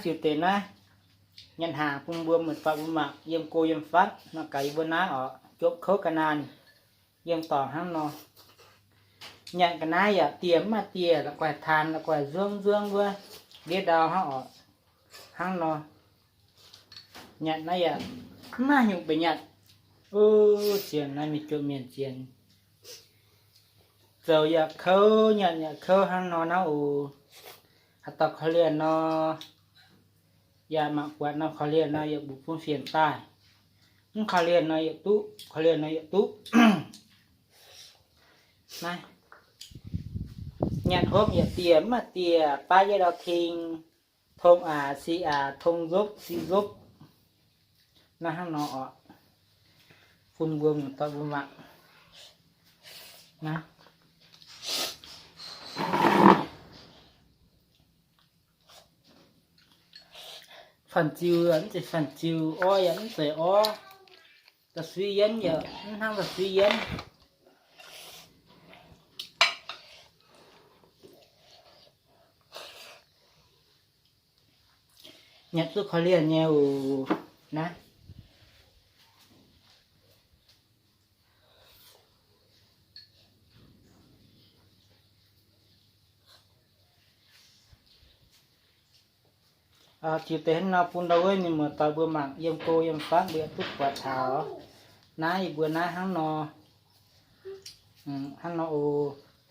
Ziux deix naaiv, nyanc hnaangx bun mbuo muoz-doic mbuo mangc yiem go yiem fatv nor, gaax yie mbuo naaiv oc, jopv kouv ga'naanh yiem dorngx hnangv nor. Nyanc ga'naaiv yaac dieh mv maaih dieh, la'guaih taan, la'guaih nzuongv nzuongv wuov, ndiev ndau hnangv oc, hnangv nor. Nyanc naaiv yaac mv maaih nyungc benx nyanc. Ov, sienx naaiv mingh jomc mienh sienx. Zoux yaac kouv, nyanc yaac kouv hnangv nor naaiv oc. Haaix dauh korv-lienh nor, yaac mangc buatc nor, korv-lienh nor yietc mbuo bun fienx daaih. Mv korv-lienh nor yietc duqv, korv-lienh nor yietc duqv. Naaiv, nyanc hopv yietc dieh mv maaih dieh, baav yietv ndau ting, tong aac si aac, tong nzopv si nzopv. Naaiv hnangv nor oc. Bun mbuo muoz-doic mbuo mangc. Naaiv, fanh ziux yaac mv zeiz fanh ziux, orv yaac mv zeiz orv, da'suiv yienv yaac mv hnangv da'suiv yienv. Nyanc duqv korv-lienh nyei oc. Naaiv, ziux deix hnangv nor bun ndau wuov mienh muoz-doic mbuo mangc yiem go yiem fatv mbuo yaac duqv buatc taux. Naaiv yie mbuo naaiv hnangv nor, hnangv nor oc.